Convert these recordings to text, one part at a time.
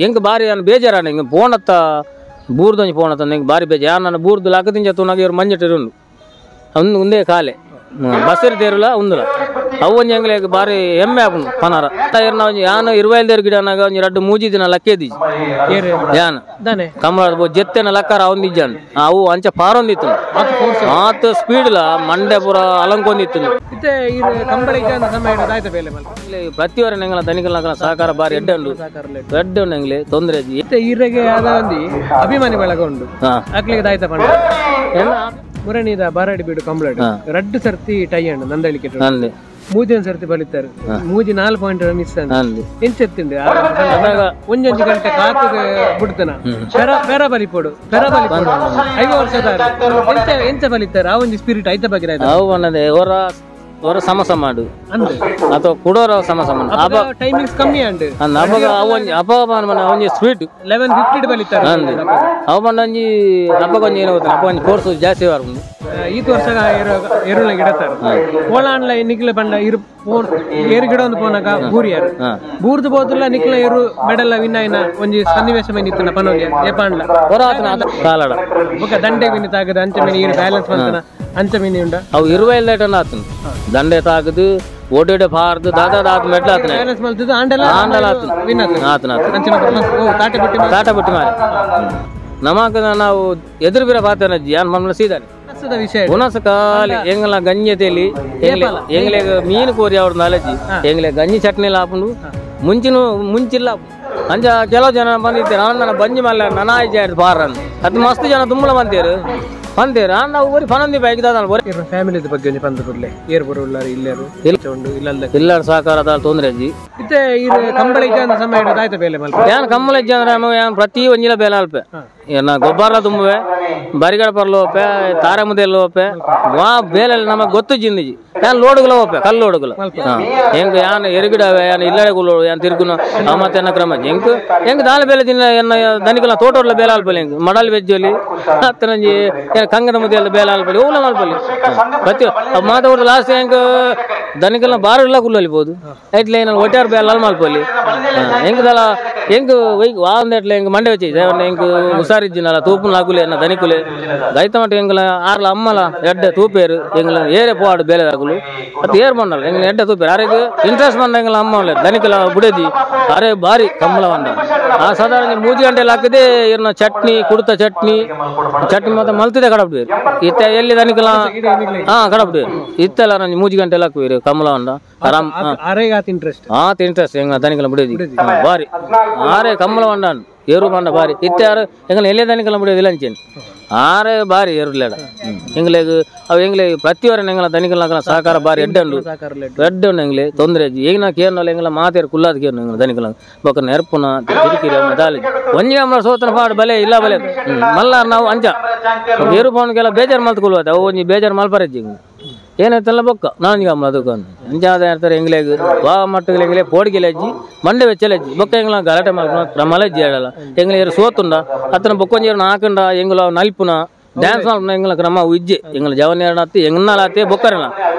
ಎಂಕ್ ಬಾರಿ ನಾನು ಬೇಜಾರಾನ ಹಿಂಗೆ ಪೋಣತ್ತ ಬೂರ್ದೊಂಜಿ ಪೋಣತ್ತ ಎಂಕ್ ಬಾರಿ ಬೇಜಾರು ನಾನು ಬೂರ್ದು ಲಕ್ಕದಿಂಚ ತೂನಾಗ ಇವರು ಮಂಜಟ್ಟಿರುಂಡು ಅಂದು ಒಂದೇ ಕಾಲೆ ಬಸ್ಸರಿ ತೇರುಲ ಉಂದುಲ ಅವು ಒಂಜಿ ಎಂಗ್ಲೆಗ್ ಬಾರಿ ಹೆಮ್ಮೆ ಆಪುಂಡು ಪನಾರ ಇರ್ನ ಒಂಜಿ ಯಾನ್ ಇರುವೈಲ್ದೇರು ಗಿಡನಾಗ ಒಂಜಿ ರಡ್ಡು ಮೂಜಿ ದಿನ ಲಕ್ಕೇದಿ ಯಾನ್ ಕಮಲ ಜೆತ್ತೆನ ಲಕ್ಕಾರ ಅವಂದಿಜ್ಜಾನ್ ಅವು ಅಂಚ ಪಾರೊಂದಿತ್ತು ಆತ ಸ್ಪೀಡ್ಲ ಮಂಡೆ ಪೂರ ಅಲಂಕೊಂದಿತ್ತು. ಪ್ರತಿವಾರ ಎಂಗಲ ದನಿಕಲ್ನ ಸಹಕಾರ ಬಾರಿ ಎಡ್ಡೆ ಉಂಡು ಎಡ್ಡೆ ಉಂಡು ಎಂಗ್ಲೆ ತೊಂದರೆ ಅಭಿಮಾನಿ ಬಳಗ ಉಂಡು ಅಕ್ಲೆಗ್ ದಾಯ್ತ ಪಂಡ ಮುರಣಿದ ಬಾರಾಡಿ ಬೀಡು ಕಂಬಳಡ್ ರಡ್ಡು ಸರ್ತಿ ಟೈ ಅಂಡು ನಂದಳಿಕೆ ಮೂಜಿ ಸರ್ತಿ ಬಲಿತಾರೆ ಮೂಜಿ 4 ಪಾಯಿಂಟ್ ಮಿಸ್ ಅಂಡ್ ಎಂಚೆತ್ತುಂಡು ಒಂಜೊಂಜಿ ಗಂಟೆ ಕಾತದ ಬಿಡ್ತನ ಪೆರ ಪೆರ ಬಲಿಪೋಡು ಪೆರ ಬಲಿಪೋಡು 5 ವರ್ಷದ ಎಂಚ ಎಂಚ ಬಲಿತಾರೆ ಆ ಒಂಜಿ ಸ್ಪಿರಿಟ್ ಐತ ಬಗ್ಗೆ ಅವು ಅನ್ನದೆ ಹೊರ ಹೊರ ಸಮ ಸಮಾಡು ಅಥವಾ ಕುಡೋರ ಸಮ ಸಮ ಟೈಮಿಂಗ್ಸ್ ಕಮ್ಮಿ ಅಂಡ್ ಅಪಗ ಅವೊಂಜಿ ಅಪಗ ಮನ ಒಂಜಿ ಸ್ವೀಟ್ 11:50 ಬಲಿತಾರೆ ಅವ ಬಂದ ಒಂಜಿ ಅಪಗ ಒಂಜಿ ಏನು ಗೊತ್ತಿಲ್ಲ ಅಪ್ಪ ಒಂಜಿ ಫೋರ್ಸ್ ಜಾಸ್ತಿ ಬರ್ಬೋದು. ಈತ ವರ್ಷ ಎರುಳ ಗಿಡತಾರೆ ಪೋಲಾನ್ಲ ನಿಕ್ಲ ಬಂಡ ಇರು ಪೋನ್ ಏರು ಗಿಡ ಒಂದು ಪೋನಾಗ ಬೂರಿಯಾರು ಬೂರ್ದು ಬೋದುಲ್ಲ ನಿಕ್ಲ ಏರು ಮೆಡಲ್ ವಿನ್ ಆಯ್ನ ಒಂಜಿ ಸನ್ನಿವೇಶ ಮೈನ್ ಇತ್ತನ ಪನೋಲಿ ಏಪಾಂಡ್ಲ ಕಾಲಡ ಬೊಕ ದಂಡೆ ವಿನ್ ತಾಗದ ಅಂಚ ಮೀನಿ ಇರು ಬ್ಯಾಲೆನ್ಸ್ ಬಂತನ ಅಂಚ ಮೀನಿ ಉಂಡ ಅವು ಇರುವೈಲ್ದೇಟನ ಆತನ ದಂಡೆ ತಾಗದು ಓಡೋಡೆ ಪಾರ್ದು ದಾದಾ ದಾದ ಮೆಡ್ಲ ಆತನ ಬ್ಯಾಲೆನ್ಸ್ ಮಲ್ತದು ಆಂಡಲ ಆಂಡಲ ಆತನ ವಿನ್ ಆತನ ಆತನ ಆತನ ಅಂಚ ಓ ತಾಟೆ ಬುಟ್ಟಿ ತಾಟೆ ಬುಟ್ಟಿ ಮಾರಿ ನಮಕ ನಾವು ಎದುರು ಬಿರ ಪಾತನ ಯಾನ್ ಮಮ್ಮಲ ಸೀದಾನೆ ಉಣಸ ಕಾಲಿ ಎಂಗಲ ಗಂಜಿ ತೇಲಿ ಎಂಗ್ಲೆ ಮೀನು ಕೋರಿ ಅವ್ರ ನಾಲೆಜಿ ಎಂಗ್ಲೆ ಗಂಜಿ ಚಟ್ನಿ ಲಾಪುಂಡು ಮುಂಚಿನ ಮುಂಚಿಲ್ಲ ಅಂಚ ಕೆಲವು ಜನ ಬಂದಿದ್ದಾರೆ ನನ್ನ ಬಂಜಿ ಮಲ್ಲ ನನಾಯಿ ಜಾಯ್ದು ಪಾರನ್ ಅದು ಮಸ್ತ್ ಜನ ತುಂಬಲ ಬಂತೇರು ಬಂತೇರು ನಾವು ಬರೀ ಪನೊಂದಿ ಬೈಕ್ ದಾದ ಬರೀ ಫ್ಯಾಮಿಲಿದ ಬಗ್ಗೆ ಒಂಜಿ ಪಂದ ಬುಡ್ಲೆ ಏರ್ ಬರುಳ್ಳಾರು ಇಲ್ಲೇರು ಉಂಡು ಇಲ್ಲ ಇಲ್ಲ ಸಹಕಾರ ತೊಂದರೆ ಅಜ್ಜಿ ಇತ್ತೆ ಕಂಬಳ ಇಜ್ಜಾಂದ ಸಮಯ ದಾಯ್ತ ಬೇಲೆ ಮಲ್ಪ ಯಾನ್ ಕಂಬಳ ಇಜ್ಜಾಂದ್ರೆ ಯಾನ್ ಪ್ರತಿ ಒಂಜಿಲ ಬೇಲೆ ಅಲ್ಪೆ ಏನ ಗೊಬ್ಬರ ತುಂಬುವೆ ಬರಿಗಡ ಪರ್ಲು ಹೋಪೆ ತಾರೆ ಮುದೆಲ್ಲ ಹೋಪೆ ವಾ ಬೇಲೆ ನಮಗೆ ಗೊತ್ತು ಜಿಂದಿಜಿ ಯಾನ್ ಲೋಡುಗುಲ ಹೋಪೆ ಕಲ್ಲು ಲೋಡುಗುಲ ಹೆಂಗ್ ಯಾನ್ ಎರುಗಿಡವೆ ಯಾನ್ ಇಲ್ಲಡೆ ಗುಲೋಡು ಯಾನ್ ತಿರುಗುನ ಮತ್ತೆ ಎನ್ನ ಕ್ರಮ ಹೆಂಗ್ ಹೆಂಗ್ ದಾಲ ಬೇಲೆ ದಿನ ಎನ್ನ ದನಿಕಲ ತೋಟೋಡ್ಲ ಬೇಲೆ ಅಲ್ಪಲಿ ಹೆಂಗ್ ಮಡಲ್ ವೆಜ್ಜೊಲಿ ಅತ್ತನಂಜಿ ಕಂಗದ ಮುದೆಲ್ಲ ಬೇಲೆ ಅಲ್ಪಲಿ ಓಲ ಮಲ್ಪಲಿ ಪ್ರತಿ ಮಾತಾಡೋದು ಲಾಸ್ಟ್ ಹೆಂಗ್ ದನಿಕಲ್ನ ಬಾರುಲ್ಲ ಕುಲ್ಲಲಿಬೋದು ಐಟ್ಲೆ ಏನ ಒಟ್ಟಾರು ಬೇಲೆ ಮಲ್ಪಲಿ ಹೆಂಗ್ ದಲ ಹೆಂಗ್ ವಾ ಒಂದೆಟ್ಲೆ ಹೆಂಗ್ ಮಂಡೆ ವಚ್ಚಿ ಹೆಂಗ್ ಹುಷಾರಿಜ್ಜಿನಲ್ಲ ತೂಪುನ ಆಗುಲೆ ಎನ್ನ ದನಿಕುಲೆ ದೈತ ಮಟ್ಟ ಎಂಗ್ಲ ಆರ್ಲ ಅಮ್ಮಲ ಎಡ್ಡೆ ತೂಪೇರು ಎಂಗ್ಲ ಏರೆ ಪೋವಾಡು ಬೇಲೆ ಆಗುಲು ಅದು ಏರ್ ಬಂಡಲ್ಲ ಎಂಗ್ಲ ಎಡ್ಡೆ ತೂಪೇರು ಅರೆಗ್ ಇಂಟ್ರೆಸ್ಟ್ ಬಂದ ಎಂಗ್ಲ ಅಮ್ಮ ದನಿಕುಲ ಬುಡದಿ ಅರೆ ಬಾರಿ ಕಂಬಳ ಬಂಡ ಆ ಸಾಧಾರಣ 3 ಗಂಟೆ ಹಾಕಿದೆ ಇರ್ನ ಚಟ್ನಿ ಕುಡ್ತ ಚಟ್ನಿ ಚಟ್ನಿ ಮತ್ತೆ ಮಲ್ತಿದೆ ಕಡಪ್ಪಿರು ಇತ್ತ ಎಲ್ಲಿ ದನಿಕುಲ ಹಾ ಕಡಪ್ಪಿರು ಇತ್ತೆಲ್ಲ ನಾನು 3 ಗಂಟೆ ಹಾಕುವಿರು ಕಮಲ ಬಂಡ ಆರಾಮ್ ಇಂಟ್ರೆಸ್ಟ್ ಆತ ಇಂಟ್ರೆಸ್ಟ್ ಎಂಗ್ಲ ದನಿಕುಲ ಬುಡದಿ ಬಾರಿ ಆರೆ ಕಮ್ಮಲ ಬಂಡ ಏರು ಬಂಡ ಬಾರಿ ಇತ್ತಾರು ಎಂಗ್ಲ ಎಲ್ಲೇ ದನಿಕಲ ಬುಡಿಯೋದಿಲ್ಲ ಅಂಚೇನು ಆರೆ ಬಾರಿ ಏರುಲೇಡ ಎಂಗ್ಲೆಗ್ ಅವು ಎಂಗ್ಲೆ ಪ್ರತಿವಾರ ಎಂಗ್ಲ ದನಿಕಲ್ನ ಸಹಕಾರ ಬಾರಿ ಎಡ್ಡೆ ಉಂಡು ಎಡ್ಡೆ ಉಂಡು ಎಂಗ್ಲೆ ತೊಂದರೆ ಈಗಿನ ಕೇರ್ನಲ್ಲ ಎಂಗ್ಲ ಮಾತೇರು ಕುಲ್ಲಾದ ಕೇರ್ನು ಎಂಗ್ಲ ದನಿಕಲ ಬೊಕ್ಕ ನೆರ್ಪುನ ತಿರುಕಿರಿ ದಾಲಿ ಒಂಜಿ ಅಮ್ಮಲ ಸೋತನ ಪಾಡು ಬಲೆ ಇಲ್ಲ ಬಲೆ ಮಲ್ಲಾರ್ ನಾವು ಅಂಚ ಏರು ಪವನ್ಗೆಲ್ಲ ಬೇಜಾರು ಮಲ್ತ್ಕೊಳ್ವಾದ ಅವು ಒಂಜಿ ಬೇಜಾರು ಮಲ್ಪರಜ್ಜಿ ಏನಾಯ್ತಲ್ಲ ಬೊಕ್ಕ ನಾನು ಅಮ್ಮ ಅದಕ್ಕೆ ಅಂಚ ಇರ್ತಾರೆ ಎಂಗ್ಲೆಗ್ ವಾ ಮಟ್ಟಗಳು ಎಂಗ್ಲೆ ಪೋಡಿಗೆಲೆ ಅಜ್ಜಿ ಮಂಡೆ ವೆಚ್ಚಲಜ್ಜಿ ಬೊಕ್ಕ ಎಂಗ್ಲ ಗಲಾಟೆ ಮಲ್ಪುನ ಕ್ರಮಲಜ್ಜಿ ಹೇಳಲ್ಲ ಎಂಗ್ಲೆ ಏರು ಸೋತುಂಡ ಅತ್ತನ ಬೊಕ್ಕೊಂಜಿ ಹಾಕಂಡ ಎಂಗ್ಲ ನಲ್ಪುನ ಡ್ಯಾನ್ಸ್ ಮಲ್ಪುನ ಎಂಗ್ಲ ಕ್ರಮ ಇಜ್ಜೆ ಎಂಗ್ಲ ಜವನ ಎಂಗ್ನಾಲ ಆತೆ ಬೊಕ್ಕರಲ್ಲ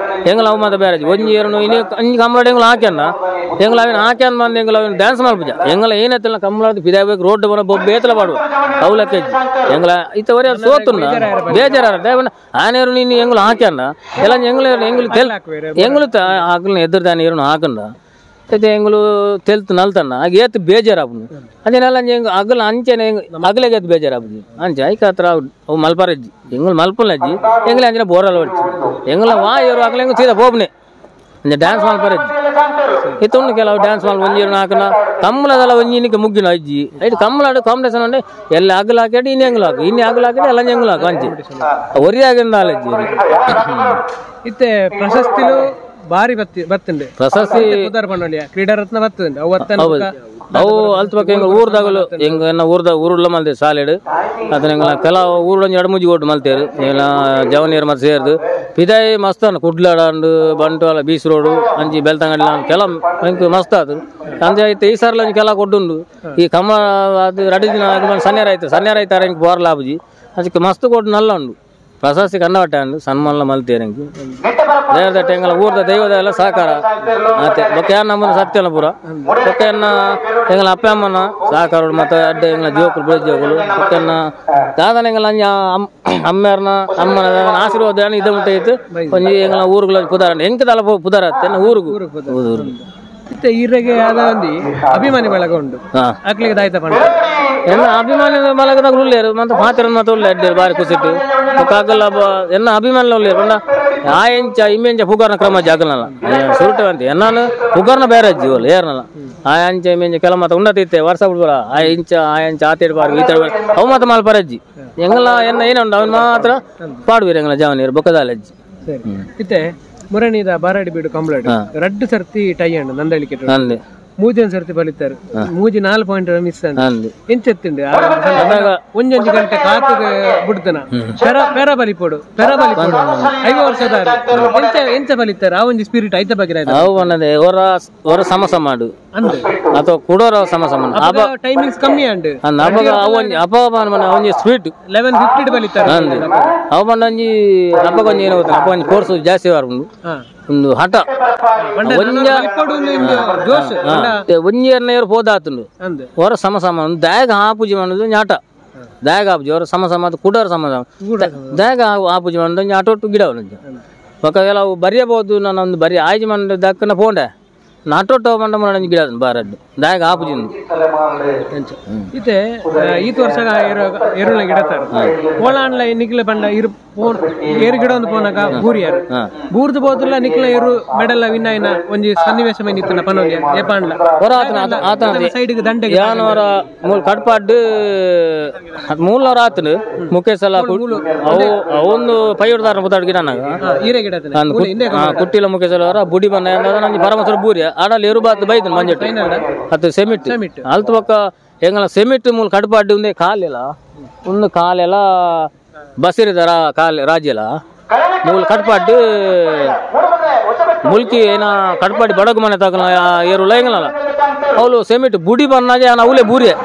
ಎಂಗ್ಲ ಅವು ಮಾತ ಬೇರೆ ಒಂಜಿ ಏರುನು ಇನಿ ಅಂಜಿ ಕಂಬಳಡ್ ಎಂಗ್ಲ ಹಾಕ್ಯನ್ನ ಎಂಗ್ಲ ಅವಿನ ಹಾಕ್ಯನ್ ಬಂದು ಎಂಗ್ಲ ಅವಿನ ಡ್ಯಾನ್ಸ್ ಮಲ್ಪುಜ ಎಂಗ್ಲ ಏನೈತಲ್ಲ ಕಂಬಳ ಪಿದಾಬೇಕು ರೋಡ್ ಬನ ಬೊಬ್ಬೆ ಏತಲ ಪಾಡುವ ಅವಲಕ್ಕೆ ಎಂಗ್ಲ ಇತ್ತವರೆ ಸೋತುಂಡ ಬೇಜಾರ ಆನೇರು ನೀನು ಎಂಗ್ಲ ಹಾಕ್ಯನ್ನ ಎಲ್ಲ ಎಂಗ್ಲ ಎಂಗ್ಲು ತೆಲ್ ಎಂಗ್ಲು ಹಾಕಲು ಎದುರ್ದಾನೆ ಏರುನು ಹಾಕಂಡ అయితే ಎಂಗ್ಲು ತೆಲ್ತು ನಲ್ತಣ್ಣ ಆಗ ಏತು ಬೇಜಾರಾಪುಂಡು ಅಂಚೆನೆಲ್ಲ ಅಂಚೆ ಅಗಲ ಅಂಚೆನೆ ಅಗಲೆಗೆ ಏತು ಬೇಜಾರಾಪುಜಿ ಅಂಚೆ ಐಕ ಹತ್ರ ಅವು ಮಲ್ಪರಜ್ಜಿ ಎಂಗ್ಲು ಮಲ್ಪುಲಜ್ಜಿ ಎಂಗ್ಲೆ ಅಂಚನೆ ಬೋರಲ್ ಹೊಡ್ಚಿ ಎಂಗ್ಲ ವಾ ಏರು ಅಗಲ ಎಂಗ್ ಸೀದಾ ಬೋಬ್ನೆ ಅಂಚೆ ಡ್ಯಾನ್ಸ್ ಮಲ್ಪರಜ್ಜಿ ಇತ್ತುಂಡು ಕೆಲವು ಡ್ಯಾನ್ಸ್ ಮಲ್ಪ ಒಂಜಿ ನಾಲ್ಕನ ಕಮ್ಮಲದಲ್ಲ ಒಂಜಿನಿಗೆ ಮುಗ್ಗಿನ ಅಜ್ಜಿ ಐಟ್ ಕಮ್ಮಲಾಡು ಕಾಂಪಿಟೇಷನ್ ಉಂಡೆ ಎಲ್ಲ ಅಗಲ ಹಾಕಿ ಇನ್ನೇ ಎಂಗ್ಲು ಹಾಕು ಇನ್ನೇ ಅಗಲ ಹಾಕಿ ಎಲ್ಲ ಎಂಗ್ಲು ಹಾಕು ಅಂಚೆ ಒರಿಯಾಗಿಂದ ಅಜ್ಜಿ ಇತ್ತೆ ಪ್ರಶಸ್ತಿಲು ಬಾರಿ ಬತ್ತುಂಡು ಪ್ರಶಸ್ತಿ ಕ್ರೀಡಾರತ್ನ ಬತ್ತುಂಡು ಅವು ಅಲ್ತ ಪಕ್ಕ ಎಂಗ್ಲ ಊರ್ದಾಗಲು ಎಂಗ ಎನ್ನ ಊರ್ದ ಊರುಳ್ಳ ಮಲ್ತೇವೆ ಸಾಲೆಡ್ ಅದನ್ನ ಎಂಗ್ಲ ಕೆಲವು ಊರುಡೊಂಜಿ ಎರಡು ಮೂಜಿ ಓಟು ಮಲ್ತೇರು ಎಂಗ್ಲ ಜವನಿಯರು ಮತ್ತೆ ಸೇರ್ದು ಪಿದಾಯಿ ಮಸ್ತ್ ಅನ್ನ ಕುಡ್ಲಾಡ ಬಂಟ್ವಾಳ ಬೀಸ್ ರೋಡು ಅಂಚಿ ಬೆಳ್ತಂಗಡಿ ಕೆಲ ಎಂಕ್ ಮಸ್ತ್ ಆತು ಅಂಚೆ ಐತೆ ಈ ಸರ್ಲ ಕೆಲ ಕೊಡ್ಡುಂಡು ಈ ಕಮ್ಮ ಅದು ರಡಿ ದಿನ ಸನ್ಯಾರ ಆಯ್ತು ಸನ್ಯಾರ ಆಯ್ತಾರೆ ಎಂಕ್ ಬೋರ್ಲ ಆಪುಜಿ ಅದಕ್ಕೆ ಮಸ್ತ್ ಕೊಟ್ಟು ನಲ್ಲ ಉಂಡು ಪ್ರಶಸ್ತಿ ಕಂಡವಟ್ಟ ಸನ್ಮಾನ ಮಲ್ತೇರಂಗಿ ದೇವದ ಟೆಂಗಲ ಊರ್ದ ದೈವದ ಎಲ್ಲ ಸಹಕಾರ ಮತ್ತೆ ಬೊಕ್ಕ ಯಾರು ನಮ್ಮನ್ನ ಸತ್ಯನ ಪೂರ ಬೊಕ್ಕ ಎನ್ನ ಎಂಗಲ ಅಪ್ಪ ಅಮ್ಮನ ಸಹಕಾರ ಮತ್ತೆ ಅಡ್ಡ ಎಂಗಲ ಜೋಕುಲು ಬಿಳಿ ಜೋಕುಲು ಬೊಕ್ಕ ಎನ್ನ ದಾದನ ಎಂಗಲ ಅಂಜ ಅಮ್ಮೆರ್ನ ಅಮ್ಮನ ಆಶೀರ್ವಾದ ಇದ ಮುಟ್ಟ ಇತ್ತು ಒಂಜಿ ಎಂಗಲ ಊರುಗಳ ಪುದಾರ ಎಂಕ ತಲ ಪುದಾರ ಊರುಗು ಊರು ಈರೆಗೆ ಆದ ಒಂದಿ ಅಭಿಮಾನಿ ಬಳಗ ಉಂಟು ಅಕ್ಲಿಗೆ ದಾಯ್ತ ಪಂಡ ಎನ್ನ ಅಭಿಮಾನಿ ಬಳಗದಾಗ ಉಳ್ಳೇರು ಮತ್ತೆ ಮಾತ್ರ ಮಾತ್ರ ಉಳ್ಳೆ ಅಡ್ಡೇರು ಬಾರಿ ಖುಷಿಟ್ಟು ಆಗಲ್ಲ ಎನ್ನ ಅಭಿಮಾನಿ ಉಳ್ಳೇರು ಪಂಡ ಆ ಎಂಚ ಇಮ್ಮೆಂಚ ಪುಗಾರ್ನ ಕ್ರಮ ಜಾಗಲಲ್ಲ ಸುರುಟೆ ಅಂತ ಎನ್ನಾನು ಪುಗಾರ್ನ ಬೇರೆ ಅಜ್ಜಿ ಒಲ್ಲ ಏರ್ನಲ್ಲ ಆ ಅಂಚ ಇಮ್ಮೆಂಚ ಕೆಲ ಮಾತ ಉನ್ನತ ಇತ್ತೆ ವರ್ಷ ಬಿಡ್ಬಾರ ಆ ಇಂಚ ಆ ಎಂಚ ಆತೇಡು ಬಾರು ಈ ಬಾರು ಅವು ಮಾತ್ರ ಮಾಲ್ಪಾರ ಅಜ್ಜಿ ಎಂಗಲ ಎನ್ನ ಏನುಂಟು ಅವನು ಮಾತ್ರ ಪಾಡುವೀರು ಎಂಗಲ ಜವನೀರು ಬೊಕ್ಕದಾಲ ಅಜ್ಜಿ. ಸರಿ ಇತ್ತೆ ಮುರಣಿದ ಬಾರಾಡಿ ಬೀಡು ಕಂಬ್ಳಡ್ ರಡ್ಡು ಸರ್ತಿ ಟೈ ಅಂಡ್ ನಂದಳಿಕೆ ಮೂಜನ್ ಸರ್ತಿ ಬಲಿತಾರೆ ಮೂಜಿ 4 ಪಾಯಿಂಟ್ ಮಿಸ್ ಅಂಡ್ ಎಂಚೆತ್ತುಂಡು ಒಂಜೊಂಜಿ ಗಂಟೆ ಕಾತುಗ ಬಿಡ್ತನ ಪೆರ ಪೆರ ಬಲಿಪೋಡು ಪೆರ ಬಲಿಪೋಡು 5 ವರ್ಷದ ಎಂಚ ಎಂಚ ಬಲಿತಾರೆ ಆ ಒಂಜಿ ಸ್ಪಿರಿಟ್ ಐತ ಬಗ್ಗೆ ಅವು ಬಂದದೆ ಹೊರ ಹೊರ ಸಮಸ ಮಾಡು ಅಥವಾ ಕುಡೋರ ಸಮಸ ಮಾಡು ಟೈಮಿಂಗ್ಸ್ ಕಮ್ಮಿ ಅಂಡ್ ಅಪಗ ಅವೊಂಜಿ ಅಪಗ ಒಂಜಿ ಸ್ವೀಟ್ 11:50 ಬಲಿತಾರೆ ಅವು ಬಂದ ಒಂಜಿ ಅಪಗ ಒಂಜಿ ಏನು ಗೊತ್ತಿಲ್ಲ ಅಪ್ಪ ಒಂಜಿ ಫೋರ್ಸ್ ಜಾಸ್ತಿ ಬರ್ಕೊಂಡು ಒಂದು ಹಠ ಒಂಜಿ ಪೋದಾತುಂಡು ಹೊರ ಸಮ ಸಮ ದಾಯಗ ಆಪುಜಿ ಮಾಡೋದು ಒಂಜಿ ಹಠ ದಾಯಗ ಆಪುಜಿ ಹೊರ ಸಮ ಸಮ ಕುಡೋರ ಸಮ ಸಮ ದಾಯಗ ಆಪುಜಿ ಮಾಡೋದು ಒಂಜಿ ಆಟೋಟು ಗಿಡ ಒಂಜಿ ఒకవేళ ಬರಿಯಬಹುದು ನಾನು ಒಂದು ಬರಿ ಆಯ್ಜಿ ಮಂಡ ದಕ್ಕನ ಪೋಂಡೆ ನಾಟೋಟೋ ಮಂಡ ಮಂಡ ಗಿಡ ಬಾರಡ್ಡು ದಾಯಗ ಆಪುಜಿಂದು ಇತ್ತೆ ಈತ ವರ್ಷ ಎರುಳ ಗಿಡತಾರ ಪೋಲಾನ್ಲ ನಿಕ್ಲೆ ಪಂಡ ಇರು ಪೋನ್ ಏರು ಗಿಡ ಒಂದು ಪೋನಕ ಬೂರಿಯಾರು ಬೂರ್ದು ಬೋದುಲ್ಲ ನಿಕ್ಲೆ ಏರು ಮೆಡಲ್ ವಿನ್ ಆಯ್ನ ಒಂಜಿ ಸನ್ನಿವೇಶ ಮೈ ನಿತ್ತನ ಪನೋಲಿಯ ಏಪಾಂಡ್ಲ ಆತನ ಸೈಡ್ ಗೆ ದಂಡೆ ಯಾನವರ ಮೂಲ ಕಟ್ಪಾಡು ಮೂಲವರ ಆತನು ಮುಖೇಶ್ ಅಲ್ಲ ಅವು ಅವೊಂದು ಪೈಯೊಡ್ದಾರ ಬುದಾಡ್ ಗಿಡ ನಾಗ ಈರೆ ಗಿಡ ಕುಟ್ಟಿಲ ಮುಖೇಶ್ ಅವರ ಬುಡಿ ಬನ್ನ ನಂಜಿ ಪರಮಸರ ಬೂರಿ ಆಡಲ್ ಎರು ಬಾತ್ ಬೈದನು ಮಂಜೆಟ್ಟು ಅದು ಸೆಮಿಟ್ ಅಲ್ತ ಪಕ್ಕ ಎಂಗಲ ಸೆಮಿಟ್ ಮೂಲ ಕಟ್ಪಾಡು ಒಂದೇ ಕಾಲೆಲ್ಲ ಒಂದು ಕಾಲೆಲ್ಲ ಬಸಿರಿದಾರ ಕಾಲ ರಾಜ್ಯಲ ಮೂಲ ಕಟ್ಪಾಡು ಮುಲ್ಕಿ ಏನ ಕಟ್ಪಾಡಿ ಬಡಗು ಮನೆ ತಗಲ ಏರುಲ ಎಂಗಲಲ್ಲ ಅವಳು ಸೆಮಿಟ್ ಬುಡಿ ಬನ್ನಾಜೆ ಅವಲೇ ಬೂರಿಯೆ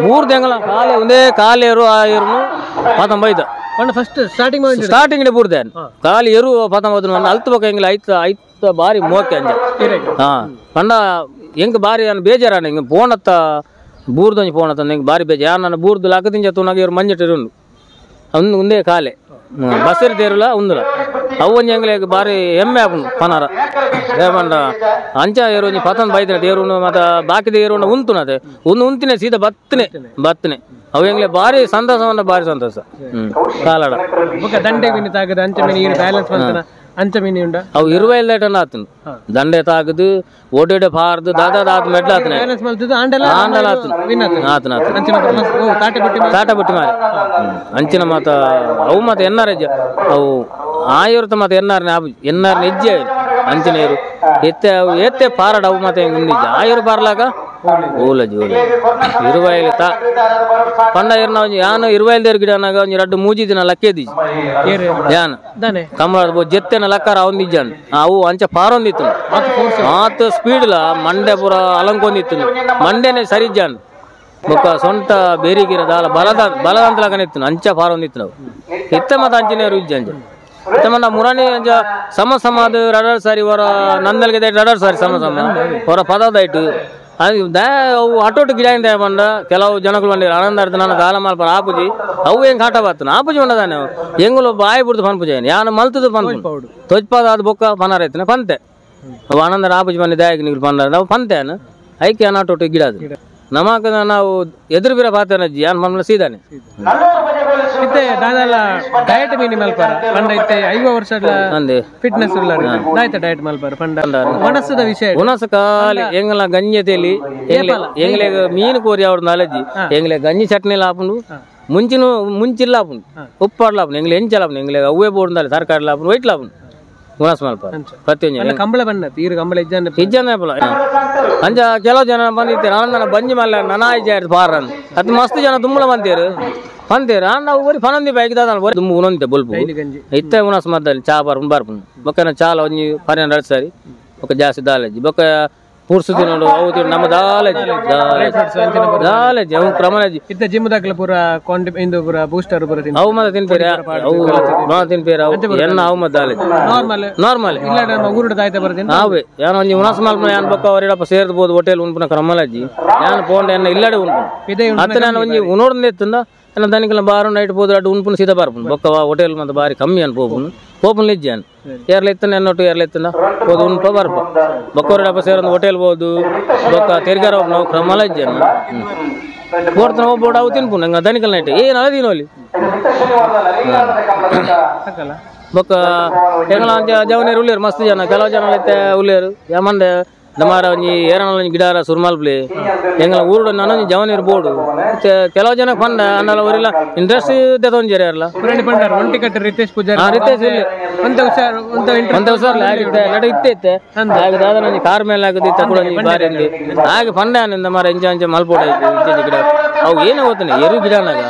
ಮೂರು ದೆಂಗಲ ಕಾಲೆ ಒಂದೇ ಕಾಲೇರು ಆ ಏರುನು ಪತಂ ಬೈದ first starting starting ಬೂರ್ದೆ ಕಾಲಿ ಎರು ಪತಂ ಬೈದ ಅಲ್ತ ಪಕ್ಕ ಎಂಗಲ ಐತ ಐತ ಬಾರಿ ಮೋಕೆ ಅಂಜ ಹಾ ಪಂಡ ಎಂಕ್ ಬಾರಿ ನಾನು ಬೇಜಾರಾನ ಹಿಂಗೆ ಪೋಣತ್ತ ಬೂರ್ದೊಂಜಿ ಪೋಣತ್ತ ಎಂಕ್ ಬಾರಿ ಬೇಜಾರು ನಾನು ಬೂರ್ದು ಲಕ್ಕದಿಂಚ ತೂನಾಗ ಇವರು ಮಂಜೆಟ್ಟಿರುಂಡು ಅಂದು ಒಂದೇ ಕಾಲೆ ಬಸ್ಸರಿ ತೇರುಲ ಉಂದುಲ ಅವು ಒಂಜಿ ಎಂಗ್ಲೆಗ್ ಬಾರಿ ಹೆಮ್ಮೆ ಆಪುಂಡು ಪನಾರ ಏಪಂಡ ಅಂಚ ಏರು ಒಂಜಿ ಪತನ್ ಬೈದಿನ ಏರುನು ಮತ್ತ ಬಾಕಿದ ಏರುನ ಉಂತುನತೆ ಒಂದು ಉಂತಿನ ಸೀದಾ ಬತ್ತನೆ ಬತ್ತನೆ ಅವು ಎಂಗ್ಲೆ ಬಾರಿ ಸಂತೋಷ ಬಾರಿ ಸಂತೋಷ ಕಾಲಡ ದಂಡೆ ಮೀನು ತಾಗದ ಅಂಚ ಮೀನು ಈರು ಬ್ಯಾಲೆನ್ಸ್ ಮಾಡ್ತಾನ ಅಂಚ ಮೀನು ಉಂಡ ಅವು ಇರುವೆ ಇಲ್ಲಟನ ಆತನು ದಂಡೆ ತಾಗದು ಓಡೋಡೆ ಪಾರ್ದು ದಾದಾ ದಾದ ಮೆಡ್ಲ ಆತನ ಬ್ಯಾಲೆನ್ಸ್ ಮಾಡ್ತದ ಆಂಡಲ ಆಂಡಲ ಆತನ ಆತನ ಆತನ ಅಂಚಿನ ತಾಟೆ ಬುಟ್ಟಿ ತಾಟ ಬುಟ್ಟಿ ಮಾರಿ ಅಂಚಿನ ಮಾತ ಅವು ಮಾತ ಎನ್ನಾರ ಅವು ಆಯುರ್ತ ಮಾತ ಎನ್ನಾರನೆ ಆಬು ಎನ್ನಾರನೆ ಹೆಜ್ಜೆ ಅಂಚಿನ ಏರು ಎತ್ತೆ ಅವು ಎತ್ತೆ ಪಾರಡ ಅವು ಮಾತ ನಿಜ ಆಯುರ್ ಪಾರ್ಲಾಗ ಓಲಜಿ ಓಲಜಿ ಇರುವಾಯಿಲು ತಾ ಪಂಡ ಏರ್ನ ಒಂಜಿ ಯಾನು ಇರುವಾಯಿಲ್ದೇರು ಗಿಡನಾಗ ಒಂಜಿ ರಡ್ಡು ಮೂಜಿ ದಿನ ಲಕ್ಕೇದಿ ಯಾನು ಕಮಲ ಜೆತ್ತೆನ ಲಕ್ಕಾರ ಅವನ್ ಅವು ಅಂಚ ಪಾರೊಂದಿತ್ತು ಆತ ಸ್ಪೀಡ್ಲ ಮಂಡೆ ಪೂರ ಅಲಂಕೊಂದಿತ್ತು ಮಂಡೆನೆ ಸರಿಜಾನ್ ಬೊಕ್ಕ ಸೊಂಟ ಬೇರಿಗಿರ ದಾಲ ಬಲದ ಬಲದಂತಲಕನಿತ್ತು ಅಂಚ ಪಾರೊಂದಿತ್ತು ನಾವು ಇತ್ತ ಮತ ಅಂಚಿನೇರು ಇಜ್ಜ ಅಂಚ ಇತ್ತ ಮುರಾಣಿ ಅಂಚ ಸಮ ಸಮಾದ ರಡರ್ ಸಾರಿ ಹೊರ ನಂದಲ್ಗೆ ರಡರ್ ಸಾರಿ ಸಮ ಸಮ ಹೊರ ಪದದಾಯ್ತು ಅದು ಅವು ಆಟೋಟು ಗಿಡ ಇಂದ ಬಂದ ಕೆಲವು ಜನಗಳು ಬಂದಿರು ಆನಂದ ಅರ್ಧ ನಾನು ದಾಲ ಮಾಲ್ಪ ಆಪುಜಿ ಅವು ಹೆಂಗೆ ಕಾಟ ಬಾತನ ಆಪುಜಿ ಬಂದದಾನೆ ಹೆಂಗುಲು ಬಾಯಿ ಬಿಡ್ದು ಪನ್ಪುಜಿ ಯಾನು ಮಲ್ತದು ಪನ್ಪು ತೊಜ್ಪಾದ ಅದು ಬೊಕ್ಕ ಪನಾರ ಐತನ ಪಂತೆ ಅವು ಆನಂದ ಆಪುಜಿ ಬಂದು ದಾಯಕ ನೀವು ಪಂದ ಅವು ಪಂತೆ ಐಕೆ ಆಟೋಟು ಗಿಡ ಅದು ನಮಕ ನಾವು ಎದುರು ಬಿರ ಪಾತನಜ್ಜಿ ಯಾನ್ ಮಮ್ಮಲ ಸೀದಾನೆ ಇತ್ತೆ ದಾದಾಲ ಡಯಟ್ ಮೀನಿ ಮಲ್ಪಾರ ಪಂಡ ಇತ್ತೆ 5 ವರ್ಷದ ಫಿಟ್ನೆಸ್ ಉಳ್ಳಾರ ದಾಯ್ತ ಡಯಟ್ ಮಲ್ಪಾರ ಪಂಡ ಮನಸ್ಸದ ವಿಷಯ ಉಣಸ ಕಾಲಿ ಎಂಗಲ ಗಂಜಿ ತೇಲಿ ಎಂಗ್ಲೆ ಮೀನು ಕೋರಿ ಅವ್ರ ನಾಲೆಜ್ಜಿ ಎಂಗ್ಲೆ ಗಂಜಿ ಚಟ್ನಿ ಲಾಪುಂಡು ಮುಂಚಿನ ಮುಂಚಿಲ್ಲ ಆಪುಂಡು ಉಪ್ಪಾಡ್ ಲಾಪುಂಡು ಎಂಗ್ಲೆ ಎಂಚ ಲಾಪುಂಡು ಎಂಗ್ಲೆ ಅವ್ವೇ ಬೋರ್ಡ್ ತರಕಾರಿ ಲಾಪುಂಡು ವೈಟ್ ಲಾಪುಂಡು ಉಣಸ್ ಮಲ್ಪಾರ ಪ್ರತಿಯೊಂದು ಕಂಬಳ ಬಣ್ಣ ತೀರು ಕಂಬಳ ಇಜ್ಜಾನೆ ಇಜ್ಜಾನೆ ಅಂಚ ಕೆಲವು ಜನ ಬಂದಿತ್ತಾರೆ ಆನಂದನ ಬಂಜಿ ಮಲ್ಲ ನನಾಯಿ ಪಾರನ್ ಅದು ಮಸ್ತ್ ಜನ ದುಮ್ಮಳ ಬಂತೀರು ಪಂತೇರು ನಾವು ಬರೀ ಪನೊಂದಿ ಬೈಕ್ ದಾದ ಬರೀ ದುಮ್ಮು ಉನೊಂತೆ ಬೊಲ್ಪು ಇತ್ತೆ ಉಣಸ್ ಮದ್ದಲ್ಲಿ ಚಾ ಬಾರ್ಪುಂಡು ಬಾರ್ಪುಂಡು ಬೊಕ್ಕ ಚಾಲ ಒಂಜಿ ಪನ್ನೆರಡು ಎರಡು ಸಾರಿ ಬೊಕ್ಕ ಜಾಸ್ತಿ ದಾಲಜ್ಜಿ ಬೊಕ್ಕ ಪುರ್ಸು ತಿನ್ನೋಡು ಅವು ತಿನ್ನೋಡು ನಮ್ಮ ದಾಲಜಿ ದಾಲಜಿ ಅವು ಕ್ರಮಲಜಿ ಇತ್ತ ಜಿಮ್ ದಾಖಲೆ ಪೂರ ಕಾಂಡಿ ಇಂದು ಪೂರ ಬೂಸ್ಟರ್ ಪೂರ ತಿನ್ ಅವು ಮತ್ತೆ ತಿನ್ಪೇರ ಅವು ಮಾ ತಿನ್ಪೇರ ಅವು ಎನ್ನ ಅವು ಮತ್ತೆ ದಾಲಜಿ ನಾರ್ಮಲ್ ನಾರ್ಮಲ್ ಇಲ್ಲ ನಮ್ಮ ಊರುಡ ದಾಯ್ತ ಬರ್ತೀನಿ ಆವೆ ಯಾನ ಒಂಜಿ ಉಣಸ್ ಮಲ್ಪನ ಯಾನ್ ಬೊಕ್ಕ ಅವರಿಡಪ್ಪ ಸೇರ್ಬೋದು ಹೋಟೆಲ್ ಉನ್ಪುನ ಕ್ರಮಲಜಿ ಯಾನ್ ಪೋಂಡ ಎನ್ನ ಇಲ್ಲಡೆ ಉನ್ಪುನ ಇದೇ ಅತ್ತ ನಾನು ಒಂಜಿ ಉನೋಡ್ನ ಎತ್ತುಂದ ಎನ್ನ ದನಿಕಲ ಬಾರು ನೈಟ್ ಪೋದು ಅಡ್ಡು ಉನ್ಪುನ ಸೀದಾ ಬಾರ್ಪುನ ಬೊಕ್ಕ ಹೋಟೆಲ್ ಮತ್ತೆ ಬಾರಿ ಕಮ್ಮಿ ಅನ್ ಪೋಪುನು ಪೋಪುನ ಲಿಜ್ಜಿ ಏರ್ಲ ಇತ್ತನ ಎನ್ನೊಟ್ಟು ಏರ್ಲ ಇತ್ತನ ಹೋದು ಉನ್ಪ ಬರ್ಪ ಬೊಕ್ಕವರಿಡಪ್ಪ ಸೇರೊಂದು ಹೋಟೆಲ್ ಬೋದು ಬೊಕ್ಕ ತೆರ್ಗಾರ ನಾವು ಕ್ರಮಲ ಇಜ್ಜಿ ಬೋಡ್ತನ ಬೋಡ್ ಅವು ತಿನ್ಪುನ ಹಂಗ ದನಿಕಲ್ ನೈಟ್ ಏನು ಅಳದಿನೋಲಿ ಬೊಕ್ಕ ಎಂಗಳ ಜವನೇರು ಉಳ್ಳೇರು ಮಸ್ತ್ ಜನ ಕೆಲವು ಜನ ಐತೆ ಉಳ್ಳೇರು ಯಮಂದೆ ದಮಾರ ಒಂಜಿ ಏರನ ಒಂಜಿ ಗಿಡಾರ ಸುರ್ಮಾಲ್ಪ್ಲಿ ಎಂಗಳ ಊರುಡು ನಾನು ಜವನೇರು ಬೋರ್ಡು ಕೆಲವು ಜನ ಪಂಡ ಅನ್ನಲ್ಲ ಊರಿಲ್ಲ ಇಂಟ್ರೆಸ್ಟ್ ದೆತೊಂಜೇರಿ ಅಲ್ಲ ಪಂಡಾರ ಒಂಟಿ ಕಟ್ಟ ರಿತೇಶ್ ಪೂಜಾರಿ ರಿತೇಶ್ ಇಲ್ಲಿ ಒಂತ ಹುಷಾರು ಒಂತ ಒಂತ ಹುಷಾರ್ಲ ಆಗಿತ್ತೆ ನಡ ಇತ್ತೆ ಇತ್ತೆ ಹಾಗೆ ದಾದ ಒಂಜಿ ಕಾರ್ ಮೇಲೆ ಆಗುದು ಇತ್ತ ಕೂಡ ಒಂಜಿ ಬಾರಿ ಅಂದಿ ಹಾಗೆ ಪಂಡ ಅನ್ನಿಂದ ಮಾರ ಇಂಚ ಅಂಚ ಮಲ್ಪೋಡ ಇಂಚ ಗಿಡ ಅವು ಏನೇ ಹೋಗ್ತಾನೆ ಎರು ಗಿಡನಾಗ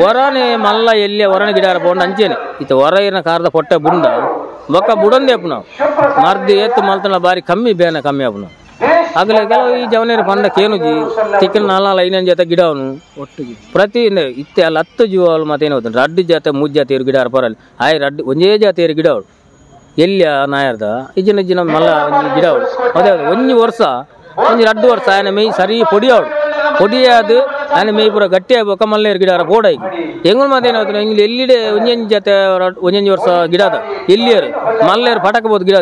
ಹೊರನೆ ಮಲ್ಲ ಎಲ್ಲಿ ಹೊರನೆ ಗಿಡ ಬೋಂಡ ಅಂಚೇನೆ ಇತ್ತ ಹೊರ ಏನ ಕಾರದ పొట్ట ಬುಂಡ ಬೊಕ್ಕ ಬುಡೊಂದೇಪು ನಾವು ಮರ್ದು ಏತ್ತು ಮಲ್ತನ ಬಾರಿ ಕಮ್ಮಿ ಬೇನ ಕಮ್ಮಿ ಆಪುನ ಆಗಲೇ ಕೆಲವು ಈ ಜವನೇರು ಪಂಡ ಕೇನುಜಿ ಚಿಕ್ಕನ ನಾಲ್ ಐನಂಜು ಜೊತೆ ಗಿಡವನು ಒಟ್ಟಿಗೆ ಪ್ರತಿ ಇತ್ತೆ ಅಲ್ಲಿ 10 ಜೀವಗಳು ಮತ್ತೇನು ಹೋಗ್ತಾನೆ ರಡ್ಡು ಜಾತೆ ಮೂರು ಜಾತಿ ಏರು ಗಿಡ ಪರಲ್ಲ ಆಯ್ ರಡ್ಡು ಒಂದೇ ಜಾತಿ ಏರು ಗಿಡ ಅವಳು ಎಲ್ಲಿಯ ನಾಯರ್ದ ಇಜ್ಜಿನ ಇಜ್ಜಿನ ಮಲ್ಲ ಒಂಜಿ ಗಿಡ ಅವಳು ಅದೇ ಒಂಜಿ ವರ್ಷ ಒಂಜಿ 2 ವರ್ಷ ಆಯನ ಮೇಯ್ ಸರಿ ಪೊಡಿ ಅವಳು ಪೊಡಿಯಾದು ಆಯನ ಮೇಯ್ ಪೂರ ಗಟ್ಟಿ ಆಗ್ಬೇಕ ಮಲ್ಲೇರು ಗಿಡ ಬೋಡಾಯಿ ಎಂಗುಲ್ ಮಾತೇನು ಹೋಗ್ತಾನೆ ಎಂಗ್ಲಿ ಎಲ್ಲಿಡೆ ಒಂಜೊಂಜಿ ಜಾತೆ ಒಂಜೊಂಜಿ ವರ್ಷ ಗಿಡ ಅದ ಎಲ್ಲಿಯರು ಮಲ್ಲೇರು ಪಟಕಬೋದು ಗಿಡ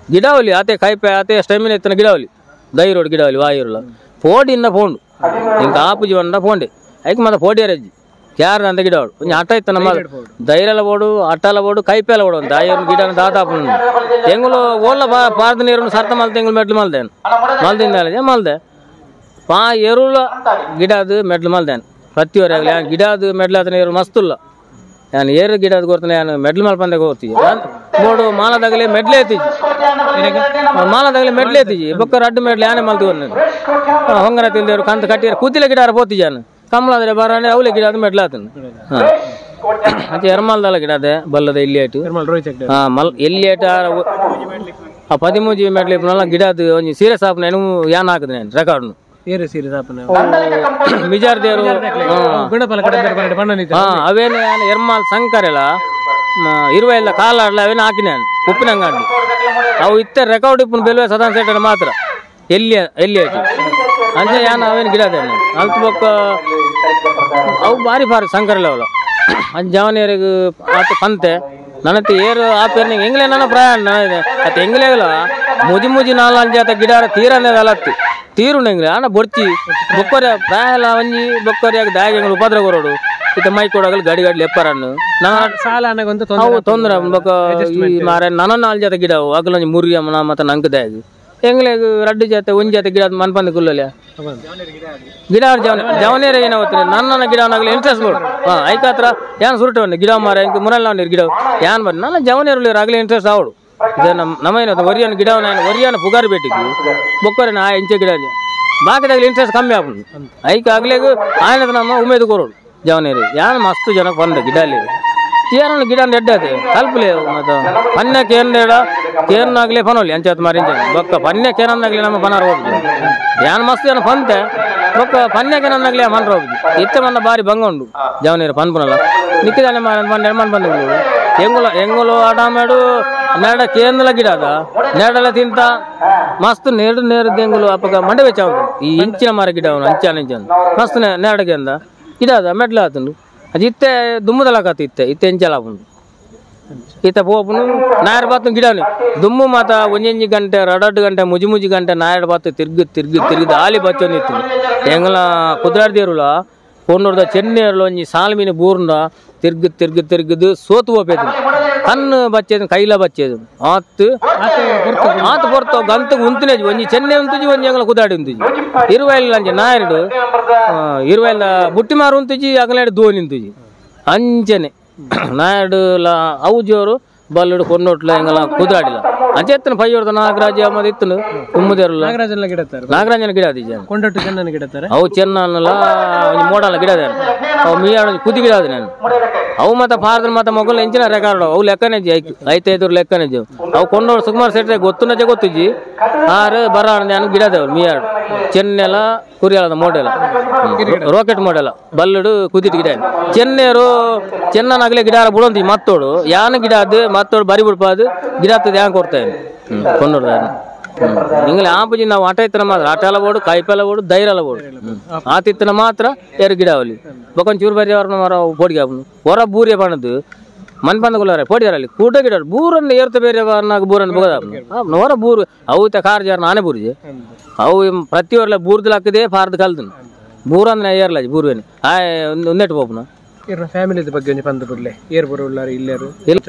ಗಿಡಾವಲಿ ಆತೆ ಕಾಯಿಪೆ ಆತೆ ಸ್ಟೆಮಿನ ಎತ್ತನ ಗಿಡಾವಲಿ ದೈರೋಡ್ ಗಿಡಾವಲಿ ವಾಯುರ್ಲ ಪೋಡಿನ್ನ ಪೋಂಡು ಇಂಕ ಆಪುಜಿ వండ ಪೋಂಡೆ ಐಕ್ ಮತ್ತೆ ಪೋಡಿಯರಜ್ಜಿ ಕ್ಯಾರ ಅಂತ ಗಿಡವಳು ಒಂಜಿ ಆಟ ಇತ್ತು ನಮ್ಮ ಧೈರ್ಯಲ ಬೋಡು ಅಟ್ಟಲ ಬೋಡು ಕೈಪೆಲ ಬೋಡು ಅಂತ ಆಯರ್ ಗಿಡನ ದಾತಾಪು ಎಂಗುಲು ಓಲ್ಲ ಪಾರ್ದ ನೀರು ಸರ್ತ ಮಲ್ತೆ ಎಂಗುಲು ಮೆಡ್ಲು ಮಲ್ದೇನು ಮಲ್ದಿಂದ ಮಲ್ದೆ ಪಾ ಎರುಲ ಗಿಡ ಅದು ಮೆಡ್ಲು ಮಲ್ದೇನು ಪ್ರತಿಯೊರ ಆಗಲಿ ಗಿಡ ಅದು ಮೆಡ್ಲು ಆತನ ಏರು ಮಸ್ತುಲ್ಲ ನಾನು ಏರು ಗಿಡ ಅದು ಕೊಡ್ತಾನೆ ನಾನು ಮೆಡ್ಲು ಮಲ್ಪಂದೆ ಹೋಗ್ತೀವಿ ಬೋಡು ಮಾಲದಾಗಲೇ ಮೆಡ್ಲೆ ಎತ್ತಿಜಿ ಮಾಲದಾಗಲೇ ಮೆಡ್ಲೆ ಎತ್ತಿಜಿ ಬೊಕ್ಕ ರಡ್ಡು ಮೆಡ್ಲು ಯಾನೆ ಮಲ್ತು ಹೊಂಗರ ತಿಲ್ದೇರು ಕಂತ ಕಟ್ಟಿರ ಕೂತಿಲೆ ಗಿಡ ಪೋತಿಜಾನು ಕಮಲಾದ್ರೆ ಬರಾನೆ ಅವಲೆ ಗಿಡ ಅದು ಮೆಡ್ಲು ಆತನು ಹಾಂ ಮತ್ತೆ ಎರ್ಮಾಲ್ದಲ್ಲ ಗಿಡ ಅದೇ ಬಲ್ಲದ ಎಲ್ಲಿ ಆಯ್ತು ಹಾಂ ಮಲ್ ಎಲ್ಲಿ ಆಯ್ತು ಆ 13 ಮೆಡ್ಲು ಇಪ್ಪನಲ್ಲ ಗಿಡ ಅದು ಒಂಜಿ ಸೀರೆ ಸಾಪ್ ನಾನು ಯಾನ್ ಹಾಕಿದೆ ನಾನು ರೆಕಾರ್ಡ್ನು ಮಿಜಾರ್ ದೇವರು ಅವೇನು ಎರ್ಮಾಲ್ ಸಂಕರೆಲ್ಲ ಇರುವೆಲ್ಲ ಕಾಲಾಡ್ಲ ಅವೇನು ಹಾಕಿನ ಉಪ್ಪಿನಂಗಂಡು ಅವು ಇತ್ತ ರೆಕಾರ್ಡ್ ಇಪ್ಪನ ಬೆಲ್ವೆ ಸದಾನ್ ಸೆಟ್ಟರ್ ಮಾತ್ರ ಎಲ್ಲಿ ಎಲ್ಲಿ ಆಯ್ತು ಅಂಚೆ ಯಾನ ಅವೇನು ಗಿಡ ಅದೇ ಅಲ್ತು ಬೊಕ್ಕ ಅವು ಭಾರಿ ಭಾರಿ ಸಂಕರೆಲ್ಲ ಅವಲ್ಲ ಅಂಚೆ ಜವನಿಯರಿಗೆ ಆತ ಪಂತೆ ನನತ್ತೆ ಏರು ಆ ಪೇರ್ನಿಗೆ ಎಂಗ್ಲೇ ನನ್ನ ಪ್ರಯಾಣ ಅತ್ತ ಎಂಗ್ಲೇಗಲ ಮುಜಿ ಮುಜಿ ನಾಲ್ ಜಾತ ಗಿಡಾರ ತೀರನೇ ಅಲತ್ತಿ ತೀರುಂಡೆಂಗ್ರೆ ಆನ ಬೊರ್ಚಿ ಬೊಕ್ಕರೆ ಪ್ರಾಯಲ ಒಂಜಿ ಬೊಕ್ಕರಿಯಾಗ ದಾಗಿ ಎಂಗ್ಲು ಉಪದ್ರ ಕೊರೋಡು ಇತ್ತ ಮೈ ಕೊಡಗಲು ಗಾಡಿ ಗಾಡಿ ಲೆಪ್ಪರನ್ನು ಅವು ತೊಂದರೆ ಬೊಕ್ಕ ಈ ಮಾರ ನನ್ನ ನಾಲ್ ಜಾತ ಗಿಡ ಅಗಲೊಂಜಿ ಮುರಿ ಅಮ್ಮನ ಮತ್ತೆ ನಂಗೆ ದಾಗಿ ಎಂಗ್ಲೇಗ ರಡ್ಡು ಜಾತೆ ಒಂಜಿ ಜಾತೆ ಗಿಡ ಮನ್ಪಂದ ಕುಲ್ಲಲ್ಲ ಗಿಡ ಜವನೇರ ಏನೋ ಹೋಗ್ತಾರೆ ನನ್ನ ಗಿಡ ಆಗಲಿ ಇಂಟ್ರೆಸ್ಟ್ ಬೋಡು ಹಾಂ ಐಕಾತ್ರ ಯಾನ್ ಸುರುಟವನ್ನಿ ಗಿಡ ಮಾರ ಇಂಕ ಮುರಲ್ಲ ಗಿಡ ಯಾನ್ ಬರ್ ನನ್ನ ಜವನೇರು ಆಗಲಿ ಇಂಟ್ರೆಸ್ಟ್ ಆವಡು ಇದೆ ನಮ್ಮ ನಮ್ಮ ಏನೋ ಒರಿಯನ್ ಗಿಡ ಒರಿಯನ ಪುಗಾರು ಬೇಟಿಗೆ ಬೊಕ್ಕರೆ ಆ ಇಂಚೆ ಗಿಡ ಬಾಕಿದಾಗಲಿ ಇಂಟ್ರೆಸ್ಟ್ ಕಮ್ಮಿ ಆಪುಂಡು ಐಕ ಆಗ್ಲೇಗ ಆಯನದ ನಮ್ಮ ಉಮೇದು ಕೊರೋಡು ಜವನೇರಿ ಯಾನ್ ಮಸ್ತ್ ಜನ ಬಂದ ಗಿಡ ಅಲ್ಲಿ ಏನ ಗಿಡ ಎಡ್ಡಾತೆ ಕಲ್ಪಲೆ ಮತ್ತು ಪನ್ಯ ಕೇರ್ನೇಡ ಕೇರ್ನಾಗ್ಲೇ ಪನೋಲಿ ಅಂಚಾತ್ ಮಾರಿ ಬೊಕ್ಕ ಪನ್ಯ ಕೇರನ್ನಾಗ್ಲಿ ನಮ್ಮ ಪನಾರ ಹೋಗುದು ಯಾನ್ ಮಸ್ತ್ ಜನ ಪಂತೆ ಬೊಕ್ಕ ಪನ್ಯ ಕೇರನ್ನಾಗ್ಲಿ ಮನ್ರ ಹೋಗುದು ಇತ್ತ ಮನ್ನ ಬಾರಿ ಭಂಗ ಉಂಡು ಜವನೇರು ಪನ್ಪುನಲ್ಲ ನಿಕ್ಕಿದಾನೆ ಮನ್ ಮನ್ ಬಂದು ಎಂಗುಲ ಎಂಗುಲು ಆಟಾಮೇಡು ನೆರಡ ಕೇಂದ್ರ ಗಿಡ ಅದ ನೆರಡಲ್ಲ ತಿಂತ ಮಸ್ತ್ ನೇರು ನೇರು ಎಂಗುಲು ಅಪ್ಪಗ ಮಂಡೆ ವೆಚ್ಚ ಈ ಇಂಚಿನ ಮರ ಗಿಡ ಅವನು ಅಂಚಾನ ಇಂಚ ಮಸ್ತ್ ನೆರಡಗೆ ಅಂದ ಗಿಡ ಅದ ಮೆಡ್ಲ ಆತನು ಅದು ಇತ್ತೆ ದುಮ್ಮದಲಾಕತ್ತು ಇತ್ತೆ ಇತ್ತೆ ಎಂಚಲ ಆಪುಂಡು ಇತ್ತ ಪೋಪುನು ನಾಯರ್ ಬಾತು ಗಿಡವನಿ ದುಮ್ಮು ಮಾತ ಒಂಜೊಂಜಿ ಗಂಟೆ ರಡಡ್ಡು ಗಂಟೆ ಮುಜಿ ಮುಜಿ ಗಂಟೆ ನಾಯರ್ ಬಾತು ತಿರ್ಗು ತಿರ್ಗು ತಿರ್ಗಿದ ಆಲಿ ಬಚ್ಚೊಂದು ಇತ್ತು ಎಂಗಲ ಕುದ್ರಾಡ್ದೇರುಲ ಪೊನ್ನೂರ್ದ ಚೆನ್ನೇರ್ಲ ಒಂಜಿ ಸಾಲ್ಮೀನು ಬೂರ್ನ ತಿರ್ಗು ತಿರ್ಗು ತಿರ್ಗುದು ಸೋತು ಹೋಪೇದು ಕಣ್ಣು ಬಚ್ಚೇದು ಕೈಲ ಬಚ್ಚೇದು ಆತು ಆತು ಪೊರ್ತು ಗಂತಗೆ ಉಂತುನೇಜಿ ಒಂಜಿ ಚೆನ್ನೆ ಉಂತುಜಿ ಒಂಜಿ ಎಂಗಲ ಕುದಾಡಿ ಉಂತುಜಿ ಇರುವೈಲ್ ಅಂಚೆ ನಾಯರ್ಡು ಇರುವೈಲ ಬುಟ್ಟಿ ಮಾರು ಉಂತುಜಿ ಅಗಲೇಡು ದೋಣಿ ಉಂತುಜಿ ಅಂಚನೆ ನಾಯರ್ಡು ಅವು ಜೋರು ಬಲ್ಲುಡು ಕೊನ್ನೊಟ್ಲ ಎಂಗಲ ಕುದಾಡಿಲ್ಲ ಅಂಚೆ ಎತ್ತನ ಪೈಯೋರ್ದ ನಾಗರಾಜ ಅಮ್ಮದ ಇತ್ತನು ತುಮ್ಮದೇರಲ್ಲ ನಾಗರಾಜನ ಗಿಡ ನಾಗರಾಜನ ಗಿಡ ಅದಿಜ ಕೊಂಡೊಟ್ಟು ಚೆನ್ನನ ಗಿಡ ಅವು ಚೆನ್ನಲ್ಲ ಒಂಜಿ ಮೋಡಲ್ಲ ಗಿಡ ಅದೇ ಅವು ಮೀಯಾಡ ಕುದಿ ಗಿಡ ಅದೇ ನಾನು ಅವು ಮತ್ತೆ ಪಾರದ ಮತ್ತೆ ಮೊಗಲ್ ಎಂಚಿನ ರೆಕಾರ್ಡ್ ಅವು ಲೆಕ್ಕನೇ ಐತೈದು ಲೆಕ್ಕನೇ ಅವು ಕೊಂಡೋಡು ಸುಕುಮಾರ್ ಸೆಟ್ರೆ ಗೊತ್ತುನಜೆ ಗೊತ್ತಿಜ್ಜಿ ಆರು ಬರ ನಾನು ಗಿಡದೇವ್ರು ಮಿಯಾರ್ಡ್ ಚೆನ್ನೆಲ ಕುರಿಯಾಳದ ಮೋಡೆಲ ರಾಕೆಟ್ ಮೋಡೆಲ ಬಲ್ಲುಡು ಕುದಿಟ್ಟು ಗಿಡ ಚೆನ್ನೇರು ಚೆನ್ನನಾಗಲೇ ಗಿಡ ಬುಡಂತಿ ಮತ್ತೋಡು ಯಾನ ಗಿಡ ಅದು ಮತ್ತೋಡು ಬರಿ ಬಿಡ್ಪಾದು ಗಿಡ ಆಗ್ತದೆ ಯಾನ್ ಕೊಡ್ತೇನೆ ಕೊಂಡೋಡು ಇಂಗ್ಲ ಆಪುಜಿ ನಾವು ಆಟ ಇತ್ತನ ಮಾತ್ರ ಆಟ ಎಲ್ಲ ಬೋಡು ಕಾಯಿಪೆಲ್ಲ ಬೋಡು ಧೈರ್ಯ ಎಲ್ಲ ಬೋಡು ಆತಿತ್ತನ ಮಾತ್ರ ಏರು ಗಿಡ ಅವಲಿ ಬೊಕೊಂದು ಚೂರು ಬರಿ ಅವ್ರನ್ನ ಮರ ಪೋಡಿಗೆ ಅವನು ಹೊರ ಬೂರಿಯ ಬಣ್ಣದು ಮನ್ ಬಂದ ಗುಲಾರೆ ಪೋಡಿಯಾರಲ್ಲಿ ಕೂಟ ಗಿಡ ಬೂರನ್ನು ಏರ್ತ ಬೇರೆ ಬೂರನ್ನು ಬೊಗದ ಹೊರ ಬೂರು ಅವು ಕಾರ್ ಜಾರ ನಾನೇ ಬೂರಿಜೆ ಅವು ಪ್ರತಿ ವರ್ಲ ಬೂರ್ದಲ್ ಹಾಕಿದೆ ಫಾರ್ದ ಕಲ್ದನು ಬೂರಂದ್ರೆ ಏರ್ಲ ಬೂರ್ವೇನು ಆ ಒಂದೆಟ್ಟು ಪೋಪುನ ಫ್ಯಾಮಿಲಿದ ಬಗ್ಗೆ ಒಂಜಿ ಪಂದ್ ಬುಡ್ಲೆ ಏರ್ ಬರು ಉಳ್ಳಾರು ಇಲ್ಲೇರು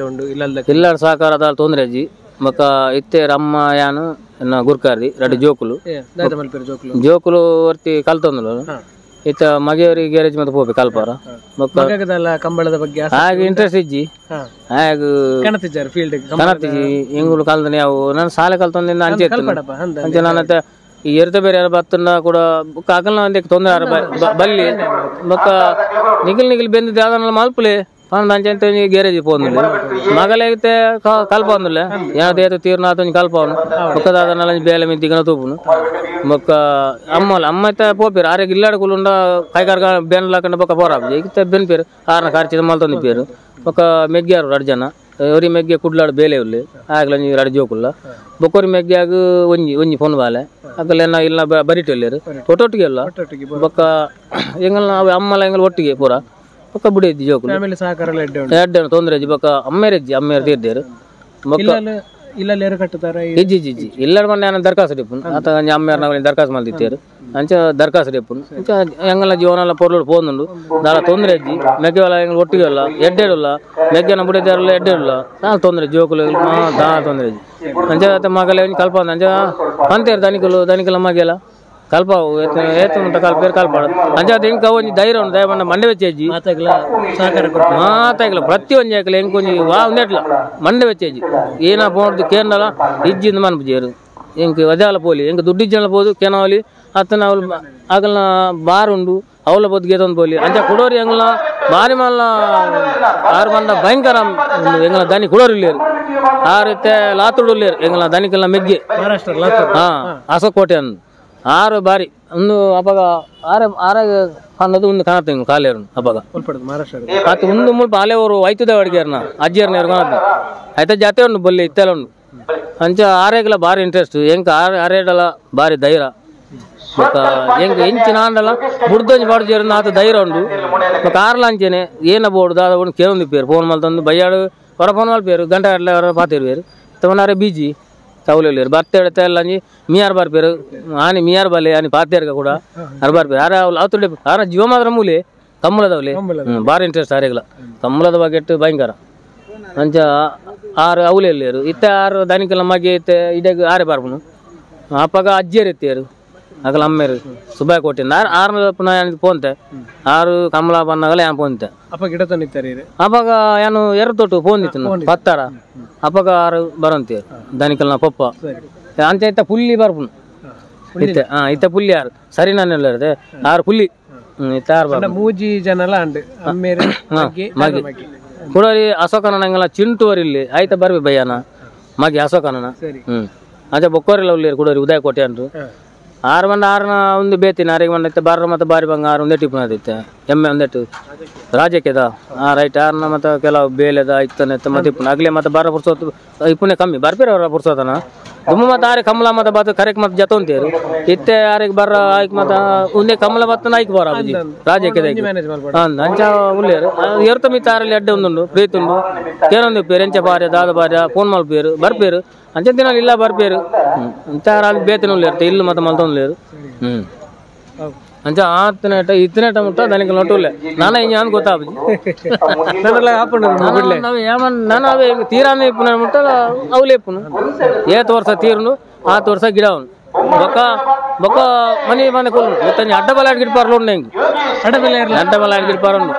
ಇಲ್ಲ ಇಲ್ಲಾರು ಸಹಕಾರ ಅದಾಲ ತೊಂದರೆ ಅಜ್ಜಿ ಮಕ್ಕ ಇತ್ತೆ ರಮ್ಮ ಯಾನು ಎನ್ನ ಗುರ್ಕಾರ್ದಿ ರಡ್ಡು ಜೋಕುಲು ಜೋಕುಲು ವರ್ತಿ ಕಲ್ತೊಂದುಲು ಇತ್ತ ಮಗೆಯವ್ರಿಗೆ ಗ್ಯಾರೇಜ್ ಮತ್ತೆ ಪೋಪೆ ಕಲ್ಪಾರ ಕಂಬಳದ ಬಗ್ಗೆ ಹಾಗೆ ಇಂಟ್ರೆಸ್ಟ್ ಇಜ್ಜಿ ಹಾಗೆ ಕಣತಿಜ್ಜಿ ಎಂಗುಲು ಕಲ್ದನೆ ಅವು ನಾನು ಶಾಲೆ ಕಲ್ತೊಂದಿಂದ ಅಂಚೆ ಅಂಚೆ ನಾನು ಈ ಎರ್ತ ಬೇರೆ ಯಾರು ಬತ್ತನ್ನ ಕೂಡ ಕಾಕಲ್ನ ಒಂದಕ್ಕೆ ತೊಂದರೆ ಯಾರು ಬಲ್ಲಿ ಬೊಕ್ಕ ನಿಗಿಲ್ ನಿಗಿಲ್ ಬೆಂದಿದ್ದು ಯಾವ್ದನ್ನ ಮಲ್ಪಲೆ ಅಂಚೆ ಅಂತ ಗ್ಯಾರೇಜ್ ಪೋಂದುಲ್ಲೆ ಮಗಲೈತೆ ಕಲ್ಪ ಅಂದುಲ್ಲೆ ಯಾವ್ದು ಏತು ತೀರ್ನ ಆತೊಂಜಿ ಕಲ್ಪವನು ಬೊಕ್ಕದಾದನಲ್ಲ ಬೇಲೆ ಮಿಂತಿಗನ ತೂಪುನು ಬೊಕ್ಕ ಅಮ್ಮಲ್ಲ ಅಮ್ಮ ಇತ್ತ ಪೋಪೇರು ಆರೆಗ್ ಇಲ್ಲಾಡ ಕುಲುಂಡ ಕೈಕಾರ್ಗ ಬೆನ್ ಲಾಕಂಡ ಬೊಕ್ಕ ಪೋರಾಪುಜಿ ಇತ್ತ ಬೆನ್ಪೇರು ಆರ್ನ ಖರ್ಚಿದ ಮಲ್ತೊಂದು ಪೇರು ಬೊಕ್ಕ ಮೆಗ್ಗ್ಯಾರು ರಡ್ಡು ಜನ ಒರಿ ಮೆಗ್ಗೆ ಕುಡ್ಲಾಡು ಬೇಲೆ ಉಲ್ಲೆ ಆಗಲ ರಡ್ಡು ಜೋಕುಲ್ಲ ಬೊಕ್ಕೊರಿ ಮೆಗ್ಗ್ಯಾಗ ಒಂಜಿ ಒಂಜಿ ಫೋನ್ ಬಾಲೆ ಅಕಲೆನ ಇಲ್ಲ ಬರಿಟು ಎಲ್ಲೇರು ಒಟ್ಟೊಟ್ಟಿಗೆ ಅಲ್ಲ ಬೊಕ್ಕ ಎಂಗಲ್ನ ಅವು ಅಮ್ಮಲ ಎಂಗಲ್ ಒಟ್ಟಿಗೆ ಪೂರ ಬೊಕ್ಕ ಬುಡಿ ಜೋಕುಲು ಎಡ್ಡೆ ತೊಂದರೆ ಇಜ್ಜಿ ಬೊಕ್ಕ ಅಮ್ಮೇರು ಇಜ್ಜಿ ಅಮ್ಮೇರು ತೀರ್ದೇರು ಬೊಕ್ಕ ಇಜ್ಜಿ ಇಜ್ಜಿ ಇಜ್ಜಿ ಇಲ್ಲಡ್ ಮೊನ್ನೆ ನಾನು ದರ್ಖಾಸ್ತು ಡಿಪ್ಪುನು ಆತ ಅಮ್ಮೇರ್ನ ದರ್ಖಾಸ್ತು ಮಲ್ದಿತ್ತೇರು ಅಂಚ ದರ್ಖಾಸ್ತು ಡಿಪ್ಪುನು ಅಂಚ ಎಂಗಲ್ನ ಜೀವನ ಪೊರ್ಲುಡು ಪೋಂದುಂಡು ದಾಲ ತೊಂದರೆ ಇಜ್ಜಿ ಮೆಗ್ಗೆವಲ ಎಂಗಲ್ ಒಟ್ಟಿಗೆ ಅಲ್ಲ ಎಡ್ಡೆಡುಲ್ಲ ಮೆಗ್ಗೆನ ಬುಡಿದಾರಲ್ಲ ಎಡ್ಡೆಡುಲ್ಲ ದಾಲ ತೊಂದರೆ ಜೋಕುಲು ದಾಲ ತೊಂದರೆ ಇಜ್ಜಿ ಅಂಚ ಆತ ಮಗಲೆ ಒಂಜಿ ಕಲ್ಪ ಅಂಚ ಪಂತೇರು ದನಿಕುಲು ದನಿಕುಲ ಮಗೆಲ ಕಲ್ಪಾವು ಏತು ಉಂಟ ಕಲ್ಪೇರು ಕಲ್ಪಾಡು ಅಂಚ ಅದು ಇಂಕ ಒಂಜಿ ಧೈರ್ಯ ಉಂಟು ದಯ ಮಂಡೆ ಬೆಚ್ಚೇಜಿ ಮಾತಾಗಲ ಪ್ರತಿ ಒಂಜಿ ಹಾಕಲ ಇಂಕ ಒಂಜಿ ವಾ ಒಂದೆಟ್ಲ ಮಂಡೆ ಬೆಚ್ಚೇಜಿ ಏನ ಪೋಡ್ದು ಕೇಂದಲ ಇಜ್ಜಿಂದ ಮನ್ಪುಜೇರು ಇಂಕ ಅದಾಲ ಪೋಲಿ ಇಂಕ ದುಡ್ಡು ಇಜ್ಜನ ಪೋದು ಕೆನವಲಿ ಅತ್ತನ ಅವಳು ಆಗಲ್ನ ಬಾರ್ ಉಂಡು ಅವಲ ಬೊದ್ದು ಗೇತೊಂದು ಪೋಲಿ ಅಂಚ ಕುಡೋರಿ ಎಂಗ್ಲ ಬಾರಿ ಮಲ್ಲ ಆರು ಬಂದ ಭಯಂಕರ ಎಂಗ್ಲ ದನಿ ಕುಡೋರಿ ಇಲ್ಲೇರು ಆರು ಇತ್ತೆ ಲಾತುಡು ಇಲ್ಲೇರು ಎಂಗ್ಲ ದನಿಕೆಲ್ಲ ಮೆಗ್ಗೆ ಹಾ ಅಸಕೋಟೆ ಅಂದು ಆರು ಬಾರಿ ಒಂದು ಅಪಗ ಆರೆ ಆರ ಅನ್ನೋದು ಒಂದು ಕಾಣತ್ತೆ ಹಿಂಗೆ ಕಾಲೇರು ಅಪಗ ಆತ ಒಂದು ಮುಲ್ಪ ಆಲೆವರು ಐತದ ಅಡಿಗೆರ್ನ ಅಜ್ಜಿಯರ್ನ ಕಾಣತ್ತೆ ಆಯ್ತಾ ಜಾತೆ ಉಂಡು ಬಲ್ಲಿ ಇತ್ತೆಲ್ಲ ಉಂಡು ಅಂಚ ಆರೇಗಲ ಭಾರಿ ಇಂಟ್ರೆಸ್ಟ್ ಎಂಕ ಆರೆ ಆರೇಡಲ ಭಾರಿ ಧೈರ್ಯ ಬೊಕ್ಕ ಎಂಕ ಎಂಚಿನ ಆಂಡಲ ಬುಡ್ದೊಂಜಿ ಬಾಡು ಆತ ಧೈರ್ಯ ಉಂಡು ಬೊಕ್ಕ ಆರ್ಲ ಅಂಚೆನೆ ಏನ ಬೋಡು ದಾದ ಬೋಡು ಕೇಳೊಂದು ಪೇರು ಫೋನ್ ಮಲ್ತೊಂದು ಬಯ್ಯಾಡು ಹೊರ ಫೋನ್ ಮಲ್ಪೇರು ಗಂಟೆ ಗಟ್ಟಲೆ ಹೊರ ಪಾತಿರುವೇರು ತವನಾರೆ ಬೀಜಿ ತೌಲೇರು ಬರ್ತೇಡ ತೆಲ್ಲಂಜಿ ಮಿಯಾರ್ ಬರ್ಪೇರು ಆನಿ ಮಿಯಾರ್ ಬಲೆ ಆನಿ ಪಾತೇರ್ಗ ಕೂಡ ಅರ್ ಬರ್ಪೇರು ಆರ ಅವತುಡೆ ಆರ ಜೀವ ಮಾತ್ರ ಮೂಲೆ ಕಮ್ಮಲದವಲೆ ಭಾರಿ ಇಂಟ್ರೆಸ್ಟ್ ಆರೇಗಲ ಕಮ್ಮಲದ ಬಗ್ಗೆ ಭಯಂಕರ ಅಂಚ ಆರು ಅವಲೆಲ್ಲೇರು ಇತ್ತ ಆರು ದನಿಕೆಲ್ಲ ಮಗೆ ಇತ್ತೆ ಇಡಗ್ ಆರೆ ಬರ್ಪುನು ಅಪ್ಪಗ ಅಜ್ಜಿಯರು ಇತ್ತೇರು ಅಗಲ ಅಮ್ಮೇರು ಸುಬ್ಬಾಯ ಕೋಟೆ ಆರು ಆರು ಪುನಃ ಪೋಂತೆ ಆರು ಕಮಲ ಬನ್ನಗಲ ಯಾನ್ ಪೋಂತೆ ಅಪ್ಪಗ ಏನು ಎರಡು ತೊಟ್ಟು ಪೋಂದಿತ್ತು ಪತ್ತಾರ ಅಪ್ಪಗ ಆರು ಬರಂತೆ ದನಿಕಲ್ನ ಪಪ್ಪ ಅಂಚ ಇತ್ತ ಪುಲ್ಲಿ ಬರ್ಪುನು ಇತ್ತೆ ಹಾ ಇತ್ತ ಪುಲ್ಲಿ ಆರು ಸರಿ ನಾನು ಇರುತ್ತೆ ಆರು ಪುಲ್ಲಿ ಇತ್ತ ಆರು ಬರ್ಪುನು ಮೂಜಿ ಜನಲ ಅಂಡ್ ಅಮ್ಮೇರು ಮಗೆ ಕುಡೋರಿ ಅಶೋಕನ ಚಿಂಟುವರಿ ಇಲ್ಲಿ ಆಯ್ತಾ ಬರ್ಬಿ ಬಯ್ಯಾನ ಮಗೆ ಅಶೋಕನ ಅಂಚ ಬೊಕ್ಕೋರಿಲ್ಲ ಉಳ್ಳೇರು ಕುಡೋರಿ ಉದಯ ಕೋಟೆ ಅಂದ್ರು ಆರು ಬಂದ ಆರನ ಒಂದು ಬೇತಿನ ಆರಿಗೆ ಬಂದ ಇತ್ತೆ ಬಾರ ಮತ್ತೆ ಬಾರಿ ಬಂಗ ಆರು ಒಂದೇ ಟಿಪ್ಪು ಇತ್ತೆ ಎಮ್ಮೆ ಒಂದೆಟ್ಟು ರಾಜ್ಯಕ್ಕೆದ ಆ ರೈಟ್ ಆರ್ನ ಮತ್ತೆ ಕೆಲವು ಬೇಲೆದ ಇತ್ತನೆ ಮತ್ತೆ ಇಪ್ಪುನ ಅಗ್ಲೆ ಮತ್ತೆ ಬಾರ ಪುರ್ಸೋತು ಇಪ್ಪುನೆ ಕಮ್ಮಿ ಬರ್ಪೇರ ಅವರ ಪುರ್ಸೋತನ ದುಮ್ಮ ಮತ್ತೆ ಆರೆ ಕಮಲ ಮತ್ತೆ ಬಾತು ಕರೆಕ್ ಮತ್ತೆ ಜತೊಂತೇರು ಇತ್ತೆ ಆರಿಗೆ ಬರ್ರ ಆಯ್ಕ್ ಮತ್ತೆ ಒಂದೇ ಕಮಲ ಬತ್ತನ ಆಯ್ಕ್ ಬಾರ ರಾಜ್ಯಕ್ಕೆದ ಅಂಚ ಉಳ್ಳೇರು ಎರ್ತ ಮಿತ್ತ ಆರಲ್ಲಿ ಅಡ್ಡೆ ಒಂದುಂಡು ಪ್ರೀತುಂಡು ಕೇರೊಂದು ಪೇರು ಎಂಚ ಬಾರ್ಯ ದಾದ ಬಾರ್ಯ ಫೋನ್ ಮಲ್ಪೇರು ಬರ್ಪೇರು ಅಂಚ ದಿನ ಇಲ್ಲ ಬರ್ಪೇರು ಅಂಚ ಅಲ್ಲಿ ಬೇತನ ಉಳ್ಳೇರು ಇಲ್ಲು ಮತ್ತೆ ಮಲ್ತೊಂದ್ಲೇರು ಅಂಚ ಆತನೇಟ ಇತ್ತನೇಟ ಮುಟ್ಟ ದನಿಕ ನೊಟ್ಟುಲ್ಲೆ ನಾನ ಹಿಂಗೆ ಅನ್ ಗೊತ್ತಾಪುಜಿ ನಾನು ಅವೇ ತೀರಾನೆ ಇಪ್ಪುನ ಮುಟ್ಟ ಅವಲೇ ಇಪ್ಪುನು ಏತ್ ವರ್ಷ ತೀರುನು ಆತ್ ವರ್ಷ ಗಿಡ ಅವನು ಬೊಕ್ಕ ಬೊಕ್ಕ ಮನೆ ಮನೆ ಕೊಲ್ಲು ಮತ್ತೆ ಅಡ್ಡ ಬಲ ಗಿಡಪಾರ್ಲು ಉಂಡು ಹೆಂಗೆ ಅಡ್ಡ ಬಲ ಗಿಡಪಾರ ಉಂಡು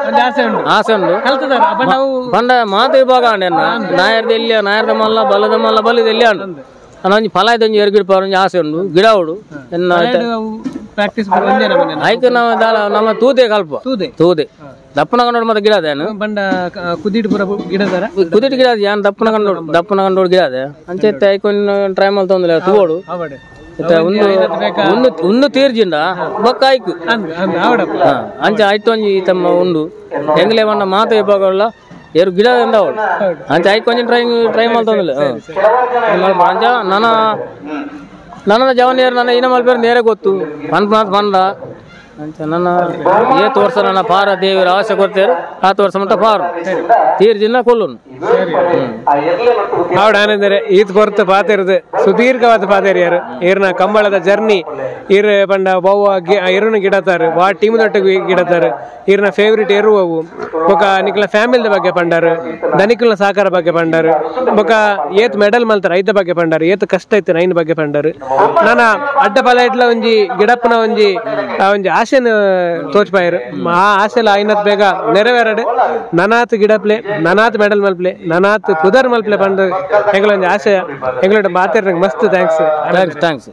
ಆಸೆ ಉಂಡು ಬಂಡ ಮಾತು ವಿಭಾಗ ಅಂಡೆ ನಾಯರ್ದ ಎಲ್ಲಿಯ ನಾಯರ್ದ ಮಲ್ಲ ಬಲದ ಮಲ್ಲ ಬಲದ ಎಲ್ಲಿ ಅಂಡು ಒಂಜಿ ಫಲ ಒಂಜಿ ಎರು ಗಿಡಪಾರ ಒಂಜಿ ಆಸೆ ಉಂಡು ಗಿಡ ಉಡು ಎನ್ನ ಪ್ರಾಕ್ಟೀಸ್ ಒಂದೇ ನಮನೆ ಆಯ್ತು ನಾವು ದಾಲ ನಮ್ಮ ತೂದೆ ಕಲ್ಪ ತೂದೆ ತೂದೆ ದಪ್ಪನ ಕಂಡೋಡು ಮತ್ತೆ ಗಿಡ ಅದೇನು ಬಂಡ ಕುದಿಟ್ ಪೂರ ಗಿಡದಾರ ಕುದಿಟ್ ಗಿಡ ಅದು ಯಾನ್ ದಪ್ಪನ ಕಂಡೋಡು ದಪ್ಪನ ಕಂಡೋಡು ಗಿಡ ಅದೇ ಅಂಚೆ ಐಕೊಂದು ಟ್ರೈ ಮಲ್ತೊಂದಿಲ್ಲ ತೂವೋಡು ಅವಡೆ ಉಂದು ಉಂದು ಉಂದು ತೀರ್ಜಿಂಡ ಬೊಕ್ಕ ಆಯ್ಕು ಅಂದ್ ಅಂದ್ ಅವಡಪ್ಪ ಅಂಚೆ ಆಯ್ತು ಒಂಜಿ ತಮ್ಮ ಉಂಡು ಎಂಗ್ಲೆ ಬಂಡ ಮಾತ ವಿಭಾಗಲ್ಲ ಏರು ಗಿಡ ಎಂದ ಅವಳು ಅಂಚೆ ಆಯ್ಕು ಒಂಜಿ ಟ್ರೈ ಟ್ರೈ ಮಲ್ತೊಂದಿಲ್ಲ ಅಂಚ ನನ್ನ ನನ್ನ ಜವನಿಯರು ನನ್ನ ಇನ ಮಲ್ಪೇರು ನೇರೆ ಗೊತ್ತು ಪನ್ಪನಾಥ್ ಬಂದ ಅಂಚ ನನ್ನ ಏತ್ ವರ್ಷ ನನ್ನ ಪಾರ ದೇವಿರ ಆಸೆ ಕೊಡ್ತೇರು ಆತು ವರ್ಷ ಮಟ್ಟ ಪಾರು ತೀರ್ಜಿನ ಕೊಲ್ಲುನು. ಅವಡ ಆನಂದರೆ ಈತ್ ಪೊರ್ತು ಪಾತಿರ್ದು ಸುದೀರ್ಘವಾದ ಪಾತೇರಿಯಾರು ಈರ್ನ ಕಂಬಳದ ಜರ್ನಿ ಈರ್ ಪಂಡ ಬವ್ವ ಎರುನು ಗಿಡತಾರು ವಾ ಟೀಮ್ ದೊಟ್ಟಿಗೆ ಗಿಡತಾರು ಈರ್ನ ಫೇವ್ರೇಟ್ ಎರುವವು ಬೊಕ ನಿಕ್ಲ ಫ್ಯಾಮಿಲಿದ ಬಗ್ಗೆ ಪಂಡಾರು ದನಿಕುಲ್ನ ಸಾಕಾರ ಬಗ್ಗೆ ಪಂಡಾರು ಬೊಕ ಏತ್ ಮೆಡಲ್ ಮಲ್ತಾರ ಐತ ಬಗ್ಗೆ ಪಂಡಾರು ಏತ್ ಕಷ್ಟ ಇತ್ತು ನೈನ್ ಬಗ್ಗೆ ಪಂಡಾರು ನಾನ ಅಡ್ಡ ಪಲ ಇಟ್ಲ ಒಂಜಿ ಗಿಡಪ್ಪನ ಒಂಜಿ ಒಂಜಿ ಆಶೆನ್ ತೋಚ್ಪಾಯರು ಆ ಆಶೆಲ ಐನತ್ ಬೇಗ ನೆರವೇರಡು ನನಾತ್ ಗಿಡಪ್ಲೆ ನನಾತ್ ಮೆಡಲ್ ಮಲ್ಪ್ಲೆ ನನಾತ್ ಪುದರ್ ಮಲ್ಪ್ಲೆ ಪಂಡ ಎಂಗಳೊಂಜಿ ಆಶಯ ಎಂಗಳೋಡ ಮಾತಾಡ್ರಂಗೆ ಮಸ್ತ್ thanks thanks thanks.